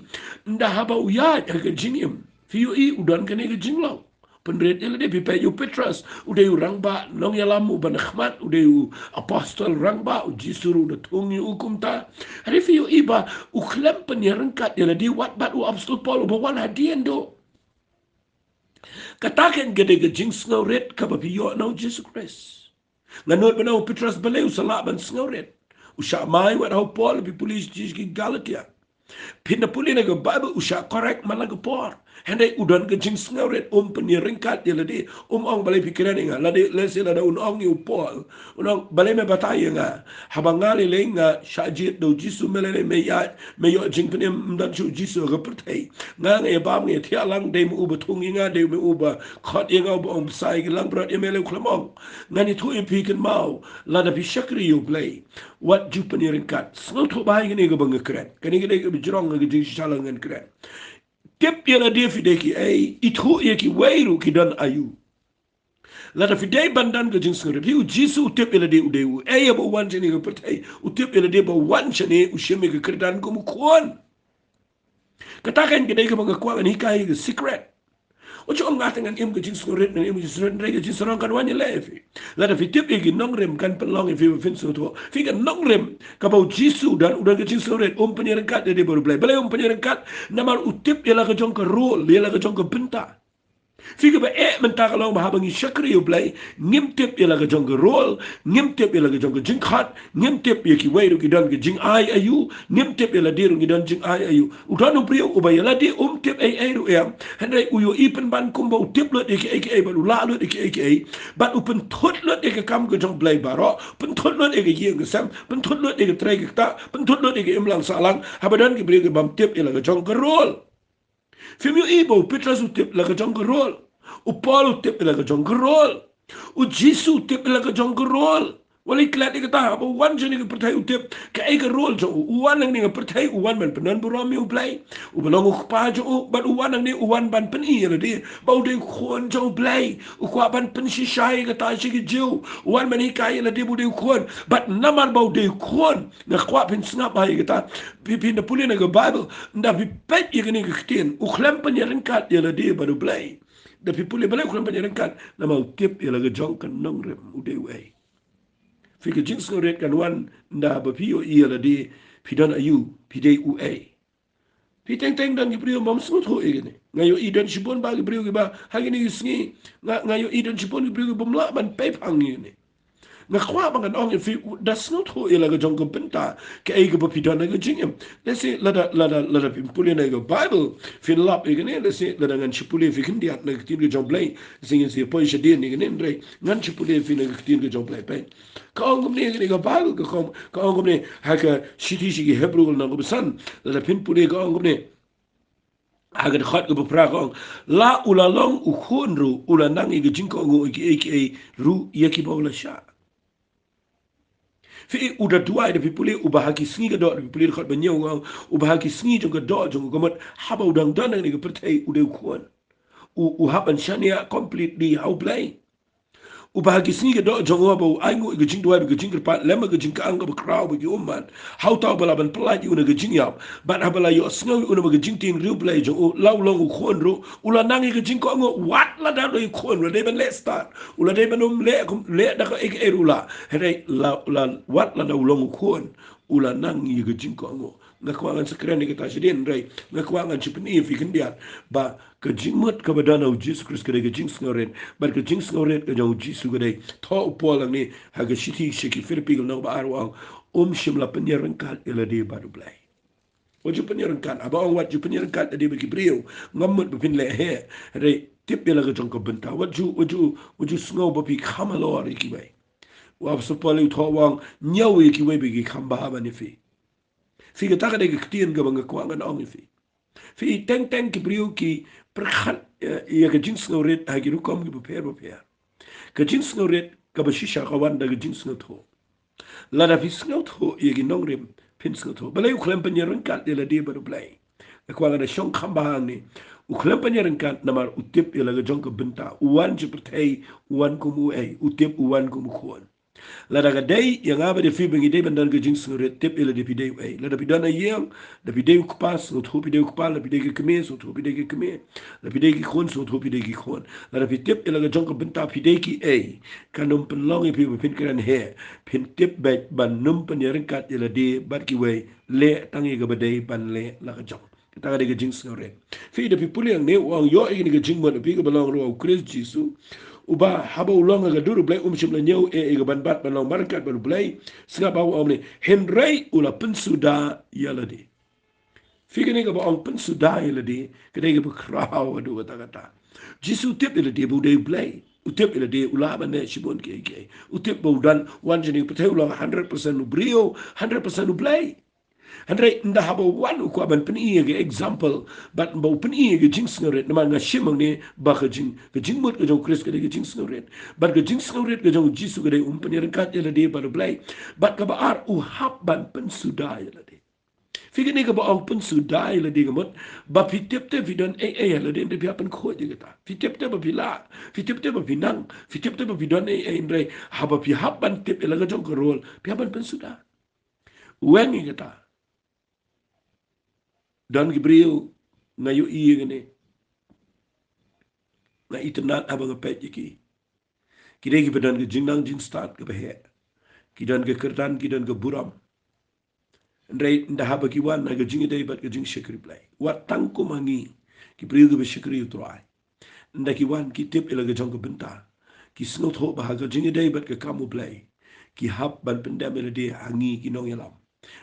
ynda haba u ïaid ha ka jingim, phi ïohi u don kane ka jinglong pynrit ïa lade. Phi peit ïa u Petros, u dei u rangbah nongïalam uba nakhmat, u dei u apostol rangbah, U Jisu ruh u da thung ïa u kumta. Hynrei phi ïohi ba u khlem pynïaryngkat ïa lade wat bad u Apostol Paul uba wan hadien duh. Kata keiñ ka dei ka jingsngewrit kaba phi ïoh na U Jisu Khrist. Nga nud ba na u Petros balei u sa lah ban sngewrit. U shah mai wat ha u Paul, phi pule sha ki Galatia. Phin da pule na ka Baibl u shah correct man la ka por. Hynrei u don ka jingsngewrit, um pynïaryngkat ïa lade, um ong balei phi kren ïa nga. Lada, lehse lada un ong ïa u Paul, un ong balei me batai ïa nga. Haba nga lei lei nga shah jied da U Jisu, me lei lei me ïaid, me ïoh jingpynim, ym don shuh U Jisu ha ka pyrthei. Nga nga ïa bam, nga ïa thiah lang, dei ma u ba thung ïa nga, dei ma u ba khot ïa nga, uba ong bsa ïa ki langbrot ïa me, lei u khlem ong. Ngan ïathuh ïa phi kynmaw, lada phi shakri ïa U Blei, wat ju pynïaryngkat. Sngewthuh bha ïa kane kaba nga kren. Kane ka dei kaba jrong ha ka jingshisha lada ngan kren. Tip ïa lade phi dei kiei, ithuh ïa kiwei ruh ki don aïu. Lada phi dei ban don ka jingsngewrit, phi, U Jisu u tip ïa lade u dei uei, haba u wan sha kane ka pyrthei, u tip ïa lade ba u wan shane, u shim ïa ka kyrdan kum u khun. Kata keiñ ka dei kaba nga kwah ngan hikai, ka secret. Wat ju ong nga te ngan im ka jingsngewrit, ngan im ka jingsngewrit, hynrei ka jingsarong kan wan ïaleh ïa phi. Lada phi tip ïa ki nongrim kan pynlong ïa phi ba phin sngewthuh. Phi, ka nongrim kaba U Jisu u don, u don ka jingsngewrit, um pynïaryngkat ïa lade bad U Blei. Balei um pynïaryngkat? Namar u tip ïa la ka jong ka role, ïa la ka jong ka bynta. Phi, kaba eh mynta ka long ba haba ngi shakri ïa U Blei, ngim tip ïa la ka jong ka role, ngim tip ïa la ka jong ka jingkhot, ngim tip ïa kiwei ruh ki don ka jingai aïu, ngim tip ïa lade ruh ngi don jingai aïu. U don u briew uba ïa lade um tip ei ei ruh em, hynrei u ïohi pynban kumba u tip lut ïa kiei kiei bad u lah lut ïa kiei kiei, bad u pynthut lut ïa ka kam ka jong U Blei baroh, pynthut lut ïa ka ïing ka sem, pynthut lut ïa ka trei ka ktah, pynthut lut ïa ka imlang sahlang, haba don ki briew ki bym tip ïa la ka jong ka role. Phim ïohi ba u Petros u tip la ka jong ka role. U Paul u tip la ka jong ka role. U Jisu u tip la ka jong ka role. Wat leh klet ïa kata, haba u wan sha kane ka pyrthei u tip kaei ka role jong u. U wan hangne ha pyrthei, u wan ban pyndon burom ïa U Blei uba long U Kpa jong u, bad u wan hangne u wan ban pyni ïa lade ba u dei u khun jong U Blei. U kwah ban pynshisha ïa kata sha ki Jiw. U wan ban hikai ïa lade ba u dei u khun. Bad namar ba u dei u khun, nga kwah phin sngap bha ïa kata. Phi, phin da pule na ka Baibl, ynda phi peit ïa kane ka ktien, u khlem pynïaryngkat ïa lade bad U Blei. Da phi pule balei u khlem pynïaryngkat, namar u tip ïa la ka jong ka nongrim u dei uei. Phi, ka jingsngewrit kan wan ynda ba phi ïohi ïa lade phi don aïu, phi dei uei. Phi teng teng don ki briew bym sngewthuh ïa kine. Nga ïohi don shibun bah ki briew kiba ha kine ki sngi. Nga, nga ïohi don shibun ki briew ki bym lah ban peit phang ïa kine. Nga kwah ba ngan ong ïa phi, da sngewthuh ïa la ka jong ka bynta kaei kaba phi don ha ka jingim. Lehse lada, lada, lada phin pule na ka Bible, phin lap ïa kine, lehse lada ngan shu pule ïa phi khyndiat na ka ktien ka jong U Blei, lehse ngin sa poi shadien ïa kine, hynrei ngan shu pule ïa phi na ka ktien ka jong U Blei, peit. Ka ong kumne ïa kane ka Bible, ka ong, ka ong kumne ha ka shithi sha ki Hebru lynnong kaba san, lada phin pule ka ong kumne. Ha ka dkhot kaba phra ka ong, la u la long u khun ruh, u la nang ïa ka jingkohnguh ïa kiei kiei ruh ïa kiba u la shah. Phi i, u da duwai, da phi pule, uba ha ki sngi ka doh, da phi pule dkhot ba hynñiew ka ong, uba ha ki sngi jong ka doh jong u ka mut, haba u dang don ha kane ka pyrthei u dei u khun. U, u hap ban shaniah completely ha U Blei. Uba ha ki sngi ka doh jong u haba u ainguh ïa ka jingduwai bad ka jingkyrpad lem bad ka jingkyang kaba khraw bad ki ummat, ha uta uba lah ban pyllait ïa u na ka jingïap. Bad haba la ïohsngew ïa u namar ka jingtieng riewblei jong u, la u long u khun ruh, u la nang ïa ka jingkohnguh, wat lada u dei u khun, u la dei ban leh stad, u la dei ban ym leh kum, leh da kaei kaei ruh u lah. Hynrei la, la, wat lada u long u khun, u la nang ïa ka jingkohnguh. Nga kwah ngan sa kren ïa kata shadien, hynrei nga kwah ngan shu pyni ïa phi khyndiat ba ka jingmut kaba don ha U Jisu Khrist ka dei ka jingsngewrit, bad ka jingsngewrit ka jong U Jisu ka dei, thoh u Paul hangne ha ka shithi sha ki Philippi ka lynnong ba ar u ong, um shym la pynïaryngkat ïa lade bad U Blei. Wat ju pynïaryngkat, haba ong wat ju pynïaryngkat ïa lade bad ki briew, ngam mut ba phin leh heh, hynrei tip ïa la ka jong ka bynta. Wat ju, wat ju, wat ju sngew ba phi kham halor ïa kiwei. U Apostol Paul u thoh u ong, ñiew ïa kiwei ba ki kham bha ban ïa phi. Phi, kata ka dei ka ktien kaba nga kwah ngan ong ïa phi. Phi, teng teng ki briew ki pyrkhat, eh, ïa ka jingsngewrit ha ki rukom kiba pher bapher. Ka jingsngewrit kaba shisha ka wan da ka jingsngewthuh. Lada phi sngewthuh ïa ki nongrim, phin sngewthuh. Balei u khlem pynïaryngkat ïa lade bad U Blei? Nga kwah ngan da shong kham bha hangne. U khlem pynïaryngkat namar u tip ïa la ka jong ka bynta. U wan sha pyrthei, u wan kum uei, u tip u wan kum u khun. Lada ka dei ïa nga bad ïa phi ba ngi dei ban don ka jingsngewrit, tip ïa lade phi dei uei. Lada phi don ha ïing, lada phi dei u kpa, sngewthuh phi dei u kpa, lada phi dei ka kmie, sngewthuh phi dei ka kmie. Lada phi dei ki khun, sngewthuh phi dei ki khun. Lada phi tip ïa la ka jong ka bynta phi dei kiei, kan ym pynlong ïa phi ba phin kren heh. Phin tip beit ban ym pynïaryngkat ïa lade bad kiwei, leh tang ïa kaba dei ban leh la ka jong. Kata ka dei ka jingsngewrit. Phi, da phi pule hangne u ong, ïoh ïa kane ka jingmut ha phi kaba long ruh ha U Khrist Jisu, uba haba u long ha ka dur U Blei um shym la ñiew ei ei kaban bat ban long marryngkat bad U Blei. Sngap ba u ong ne, hynrei u la pynsuda ïa lade. Phi, kane kaba ong pynsuda ïa lade ka dei kaba khraw haduh katta katta. Jisu u tip ïa lade ba u dei U Blei. U tip ïa lade u lah ban leh shibun kiei kiei. U tip ba u don, wan shane ha pyrthei u long hundred percent u briew, hundred percent U Blei. Hynrei ynda haba u wan u kwah ban pyni ïa ka example, bad ba u pyni ïa ka jingsngewrit, namar nga shim hangne ba ka jing, ka jingmut ka jong U Khrist ka dei ka jingsngewrit. Bad ka jingsngewrit ka jong U Jisu ka dei um pynïaryngkat ïa lade bad U Blei. Bad kaba ar, u hap ban pynsuda ïa lade. Phi, kane kaba ong pynsuda ïa lade ka mut ba phi tip te phi don ei ei ha lade, hynrei phi hap ban khuid ïa kata. Phi tip te ba phi lah, phi tip te ba phi nang, phi tip te ba phi don ei ei, hynrei haba phi hap ban tip ïa la ka jong ka role, phi hap ban pynsuda. Weng ïa kata. Don ki briew nga ïohi ïa kane, nga itynnad haba nga peit ïa ki. Ki dei kiba don ka jingnang jingstad kaba heh. Ki don ka kyrdan, ki don ka burom. Hynrei ynda haba ki wan ha ka jingïadei bad ka jingshakri Blei, wat tang kum ma ngi ki briew kiba shakri U Trai, ynda ki wan ki tip ïa la ka jong ka bynta, ki sngewthuh ba ha ka jingïadei bad ka kam U Blei, ki hap ban pyndem ïa lade ha ngi ki nongïalam.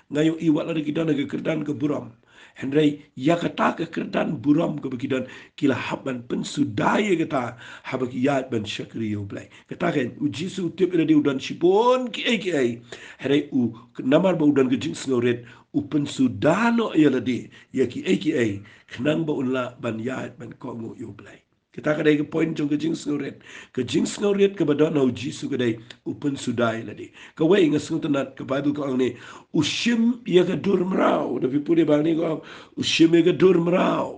Nga ïohi wat lada ki don ha ka kyrdan ka burom, hynrei ïa kata ka kyrdan burom kaba ki don, ki la hap ban pynsuda ïa kata haba ki ïaid ban shakri ïa U Blei. Kata ka, U Jisu u tip ïa lade u don shibun kiei kiei, hynrei u, namar ba u don ka jingsngewrit, u pynsuda noh ïa lade ïa kiei kiei, khnang ba un lah ban ïaid ban kohnguh ïa U Blei. Kata ka dei ka point jong ka jingsngewrit. Ka jingsngewrit kaba don ha U Jisu ka dei u pynsuda ïa lade. Kawei nga sngewtynnad, ka Baibl ka ong ne, u shim ïa ka dur mraw. Da phi pule ba hangne ka ong, u shim ïa ka dur mraw.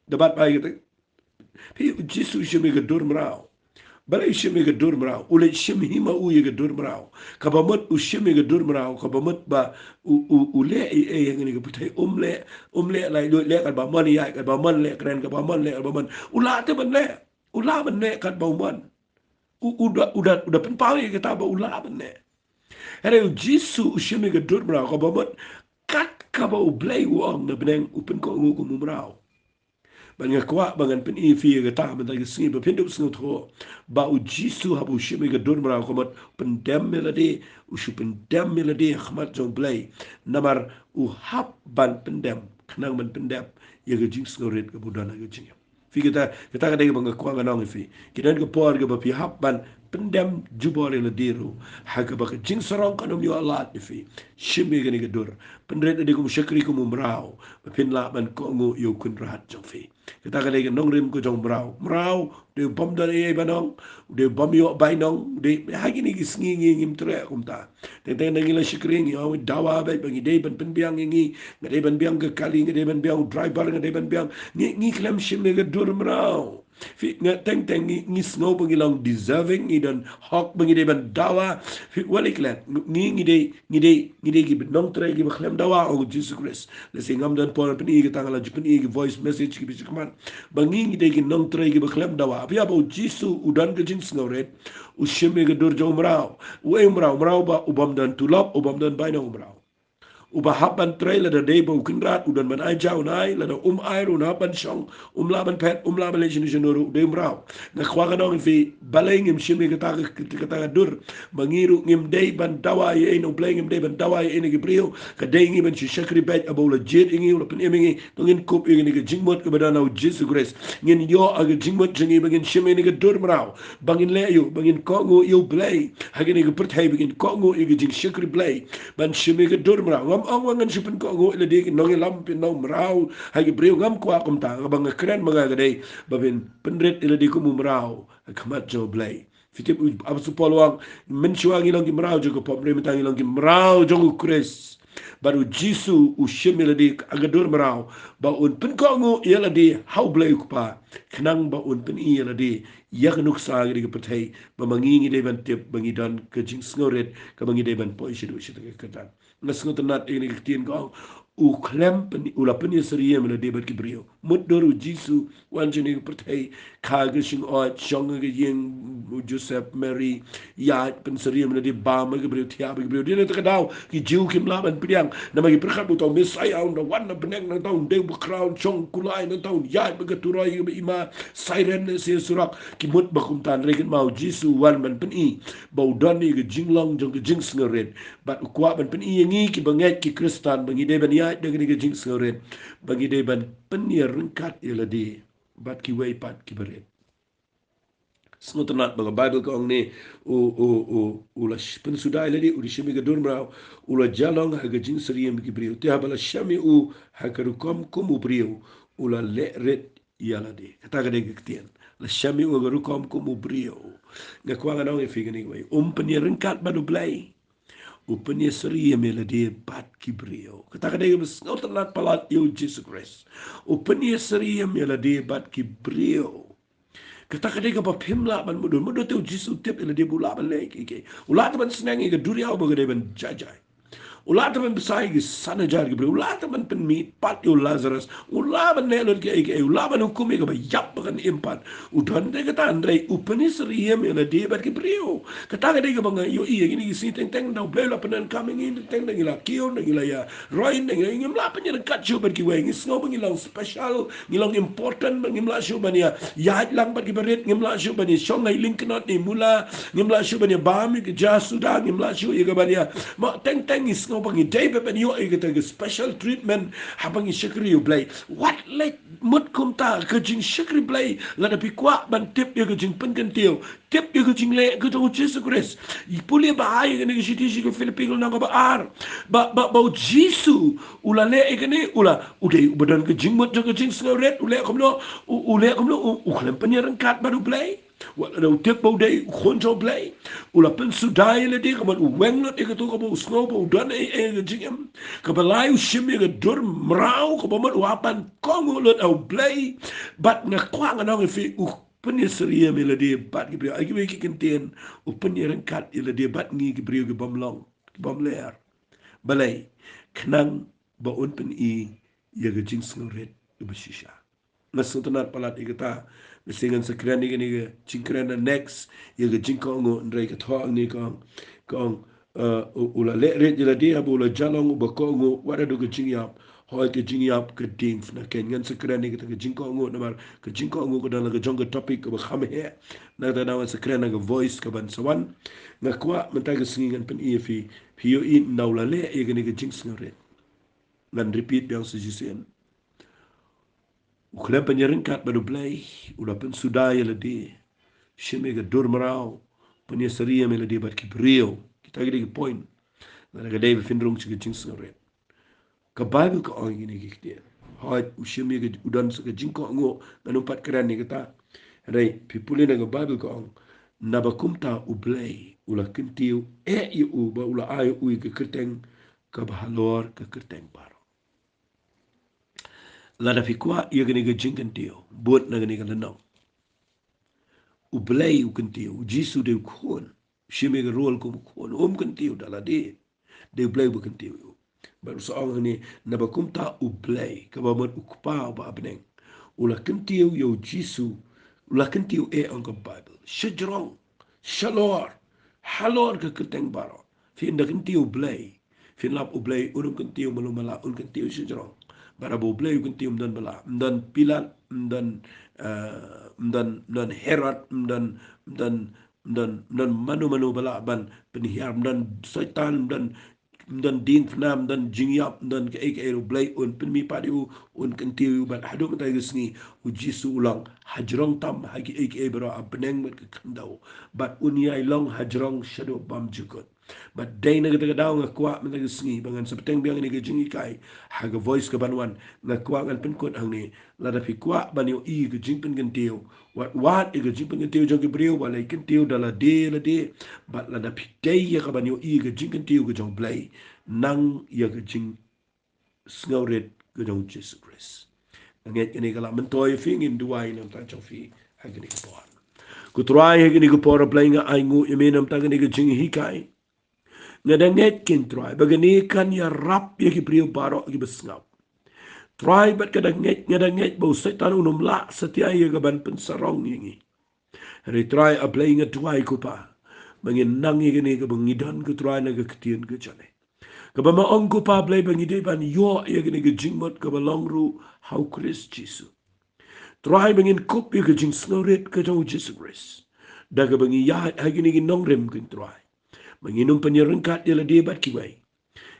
Da bat ba ïa kata. Phi, U Jisu u shim ïa ka dur mraw. Balei u shim ïa ka dur mraw? U leit shim hi ma u ïa ka dur mraw. Kaba mut u shim ïa ka dur mraw, kaba mut ba u, u, u leh ei ei ha kane ka pyrthei, um leh, um leh laitluid, leh katba mon ïaid, katba mon leh kren, katba mon leh, katba mon. U lah te ban leh. U lah ban leh katba u mon. U, u da, u da, u da pynpaw ïa kata ba u lah ban leh. Hynrei U Jisu u shim ïa ka dur mraw, kaba mut kat kaba U Blei u ong na bneng u pynkohnguh kum u mraw. Bad nga kwah ba ngan pyni ïa phi ïa kata mynta ka sngi ba phin dup sngewthuh ba U Jisu haba u shim ïa ka dur mraw ka mut pyndem ïa lade, u shu pyndem ïa lade ha khmat jong U Blei. Namar u hap ban pyndem khnang ban pyndep ïa ka jingsngewrit kaba u don ha ka jingim. Phi, kata, kata ka dei kaba nga kwah ngan ong ïa phi. Ki don ka por kaba phi hap ban pyndem jubor ïa lade ruh ha kaba ka jingsarong kan ym ïoh lad ïa phi. Shim ïa kane ka dur. Pynrit lade kum u shakri, kum u mraw, ba phin lah ban kohnguh ïa u kynrad jong phi. Kata ka dei ka nongrim ka jong u mraw. Mraw u dei u bym don ei ei ban ong, u dei u bym ïoh bainong, u dei ha kine ki sngi ngi ngim treh kumta. Teng teng ngi la shakri, ngi ong dawa beit ba ngi dei ban pynbiang ïa ngi, nga dei ban biang ka kali, nga dei ban biang u driver, nga dei ban biang, ngi, ngi khlem shim ïa ka dur mraw. Phi, nga, teng teng ngi, ngi sngew ba ngi long deserving, ngi don hok ba ngi dei ban dawa. Phi, wat la klet, ngi, ngi dei, ngi dei, ngi dei ki nongtrei kiba khlem dawa, ong U Jisu Khrist. Lehse ngam don por pyni kata, nga la ju pyni ki voice message kiba ju khmat ba ngi, ngi dei ki nongtrei kiba khlem dawa. Phi, haba U Jisu u don ka jingsngewrit, u shim ïa ka dur jong u mraw. U ei u mraw? U mraw ba u bym don tulop, u bym don bainong u mraw. Uba hap ban trei, lada dei ba u kynrad u don ban ai ja un ai, lada um ai ruh un hap ban shong, um lah ban phet, um lah ban leit shano shano ruh, u dei u mraw. Nga kwah ngan ong ïa phi, balei ngim shim ïa kata ka, kata ka dur? Ba ngi ruh ngim dei ban dawa ïa ei na U Blei, ngim dei ban dawa ïa ei na ki briew. Ka dei ngi ban shu shakri beit, haba u la jied ïa ngi, u la pynim ïa ngi, to ngin kup ïa kane ka jingmut kaba don ha U Jisu Khrist. Ngin ïoh ha ka jingmut jong ngi ba ngin shim ïa kane ka dur mraw, ba ngin leh ïa u, ba ngin kohnguh ïa U Blei ha kane ka pyrthei, ba ngin kohnguh ïa ka jingshakri Blei. Ban shim ïa ka dur mraw. Ngam ong ba ngan shu pynkohnguh ïa lade ki nongïalam, phi, nong mraw ha ki briew, ngam kwah kumta. Kaba nga kren ma nga ka dei ba phin pynrit ïa lade kum u mraw ha khmat jong U Blei. Phi tip, u Apostol Paul u ong, mynshuwa ngi long ki mraw jong ka pop, hynrei mynta ngi long ki mraw jong U Khrist. Bad U Jisu u shim ïa lade ha ka dur mraw ba un pynkohnguh ïa lade ha U Blei U Kpa, khnang ba un pyni ïa lade ïa ka nuksa ha kane ka pyrthei, ba ma ngi ngi dei ban tip ba ngi don ka jingsngewrit, kaba ngi dei ban poi shaduh shatei ka kyrdan. Nga sngewtynnat ïa kane ka ktien ka ong, u khlem pyn-, u la pynïasyriem ïa lade bad ki briew. Mutdur U Jisu wan sha kane ka pyrthei, kha ka shyngod, shong ha ka ïing u Joseph, Mary, ïaid, pynsyriem ïa lade, bam ha ki briew, thiah ha ki briew. Dei na kata ka daw ki Jiw kim lah ban pdiang, namar ki pyrkhat ba uta u Messaïah un da wan na bneng, nangta un dei uba khraw, un shong kulai, nangta un ïaid bad ka turoi kaba i ma, siren lehse surok. Ki mut ba kumta, hynrei kynmaw, U Jisu u wan ban pyni ba u don ïa ka jinglong jong ka jingsngewrit. Bad u kwah ban pyni ïa ngi kiba ngeit, ki Khristan, ba ngi dei ban ïaid da kane ka jingsngewrit, ba ngi dei ban pynïaryngkat ïa lade bad kiwei pat kiba rit. Sngewtynnat ba ka Baibl ka ong ne, u, u, u, u la sh-, pynsuda ïa lade, u la shim ïa ka dur mraw, u la ïalong ha ka jingsyriem ki briew. Te haba la shem ïa u ha ka rukom kum u briew, u la leh rit ïa lade. Kata ka dei ka ktien. La shem ïa u ha ka rukom kum u briew. Nga kwah ngan ong ïa phi kane kawei. Um pynïaryngkat bad U Blei. U pynïasyriem ïa lade bad ki briew. Kata ka dei kaba sngewtynnat palat ïa U Jisu Khrist. U pynïasyriem ïa lade bad ki briew. Kata ka dei kaba phim lah ban mutdur. Mutdur te U Jisu u tip ïa lade ba u lah ban leh kiei kiei. U lah te ban sneng ïa ka duriaw ba ka dei ban jai jai. U lah te ban bsa ïa ki san hajar ki briew. U lah te ban pynmih pat ïa u Lazarus. U lah ban leh lut kiei kiei. U lah ban hukum ïa kaba ïap ba kan im pat. U don te kata, hynrei u pynïasyriem ïa lade bad ki briew. Kata ka dei kaba nga ïohi ïa kine ki sngi. Teng teng da U Blei u la pyndonkam ïa ngi, teng teng da ngi la kiew, da ngi la ïa roi, da ngi la, ngim lah pynïaryngkat shuh bad kiwei. Ngi sngew ba ngi long special, ngi long important, ba ngim lah shuh ban ïa ïaid lang bad kiba rit, ngim lah shuh ban ïa shong ha i lyngknot ne i mula, ngim lah shuh ban ïa bam ïa ka ja suda, ngim lah shuh ïa ka ban ïa, ma, teng teng ngi sngew ba ngi dei ban ïoh ïa kata ka special treatment haba ngi shakri U Blei. Wat leh mut kumta. Ka jingshakri Blei, lada phi kwah ban tip ïa ka jingpynkyntiew, tip ïa ka jingleh ka jong U Jisu Khrist. Pule bha ïa kane ka shithi sha ki Philippi ka lynnong kaba ar. Ba, ba, ba U Jisu u la leh ïa kane, u la, u dei uba don ka jingmut jong ka jingsngewrit, u leh kumno, u, u leh kumno, u, u khlem pynïaryngkat bad U Blei. Wat la u tip ba u dei u khun jong U Blei, u la pynsuda ïa lade, ka mut u weng lut ïa kato kaba u sngew ba u don ei ei ha ka jingim. Kaba lai, u shim ïa ka dur mraw, kaba mut u hap ban kohnguh lut ha U Blei. Bad nga kwah ngan ong ïa phi, u pynïasyriem ïa lade bad ki briew. Ha kiwei ki kyntien, u pynïaryngkat ïa lade bad ngi ki briew ki bym long, ki bym ler. Balei? Khnang ba un pyni ïa ka jingsngewrit kaba shisha. Nga sngewtynnat palat ïa kata. Lehse ngan sa kren ïa kane ka jingkren ha next, ïa ka jingkohnguh, hynrei ka thoh hangne ka ong, ka ong, eh, u, u la leh rit ïa lade, haba u la jia long uba kohnguh, wat haduh ka jingïap, hooid ka jingïap ka diengphna. Kein ngan sa kren ïa kata ka jingkohnguh namar ka jingkohnguh ka don la ka jong ka topic kaba kham heh. Na kata ka daw ngan sa kren ha ka voice kaban sa wan. Nga kwah mynta ka sngi ngan pyni ïa phi, phi ïohi ynda u la leh ïa kane ka jingsngewrit. Ngan repeat biang sa shisien. U khlem pynïaryngkat bad U Blei, u la pynsuda ïa lade, shim ïa ka dur mraw, pynïasyriem ïa lade bad ki briew. Kita ki dei ki point. Lada ka dei ba phin rung sha ka jingsngewrit. Ka Baibl ka ong ïa kine ki ktien. Hooid, u shim ïa ka, u don sa ka jingkohnguh, ngan ym pat kren ïa kata. Hynrei phi pule na ka Baibl ka ong, naba kumta U Blei u la kyntiew eh ïa u, bad u la ai ïa u ïa ka kyrteng kaba halor ka kyrteng baroh. Lada phi kwah ïa kane ka jingkyntiew, bud na kane ka lynnong. U Blei u kyntiew, U Jisu dei u khun, u shim ïa ka role kum u khun, um kyntiew da lade. Dei U Blei uba kyntiew ïa u. Bad u sa ong hangne, naba kumta U Blei, kaba mut U Kpa uba ha bneng, u la kyntiew ïa U Jisu, u la kyntiew eh, ong ka Baibl, shajrong, shalor, halor ka kyrteng baroh. Phin da kyntiew U Blei, phin lap U Blei un ym kyntiew malu mala, un kyntiew shajrong. Bad haba U Blei u kyntiew, ym don ba lah, ym don Pilat, ym don, eh, ym don, ym don Herod, ym don, ym don, ym don, ym don mano mano ba lah ban pynhiar, ym don Soitan, ym don, ym don diengphna, ym don jingïap, ym don kaei kaei. U Blei un pynmihpat ïa u, un kyntiew ïa u, bad haduh mynta ka sngi U Jisu u long hajrong tam ha kiei kiei baroh, ha bneng bad ka khyndew. Bad un ïai long hajrong shaduh bymjukut. Bad dei na kata ka daw nga kwah mynta ka sngi ba ngan sa bteng biang ïa kane ka jinghikai ha ka voice kaban wan. Nga kwah ngan pynkut hangne, lada phi kwah ban ïohi ka jingpynkyntiew, wat, wat ïa ka jingpynkyntiew jong ki briew, wat la kyntiew da lade lade. Bad lada phi dei ïa ka ban ïohi ka jingkyntiew ka jong U Blei, nang ïa ka jing sngewrit ka jong U Jisu Khrist. Nga ngeit kane ka la myntoi ïa phi, ngin duwai na ka bynta jong phi ha kane ka por. Ko Trai, ha kane ka por, A Blei, nga ainguh ïa me na ka bynta kane ka jinghikai. Nga da ngeit, ko Trai, ba kane kan ïarap ïa ki briew baroh kiba sngap. Trai, bad ka da ngeit, nga da ngeit ba u Soitan un ym lah satia ïa ka ban pynsarong ïa ngi. Hynrei Trai A Blei, nga duwai, ko Pa, ba ngin nang ïa kane kaba ngi don, ko Trai, na ka ktien ka jong me, kaba me ong, ko Pa A Blei, ba ngi dei ban ïoh ïa kane ka jingmut kaba long ruh ha U Khrist Jisu. Trai, ba ngin kup ïa ka jingsngewrit ka jong U Jisu Khrist, da kaba ngi ïaid ha kine ki nongrim, ko Trai, ba ngin ym pynïaryngkat ïa lade bad kiwei.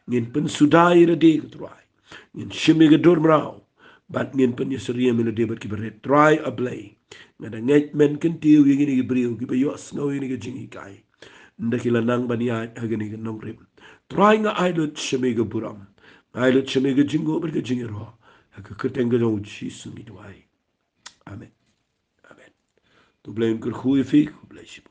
Ngin pynsuda ïa lade, ko Trai. Ngin shim ïa ka dur mraw, bad ngin pynïasyriem ïa lade bad kiba rit. Trai A Blei, nga da ngeit men kyntiew ïa kine ki briew kiba ïohsngew ïa kane ka jinghikai, ynda ki la nang ban ïaid ha kane ka nongrim. Trai, nga ai lut shane ka burom, nga ai lut shane ka jingïaroh bad ka jingïaroh, ha ka kyrteng ka jong U Jisu ngi duwai. Amen. Amen. To U Blei un kyrkhu ïa phi, khublei shibun.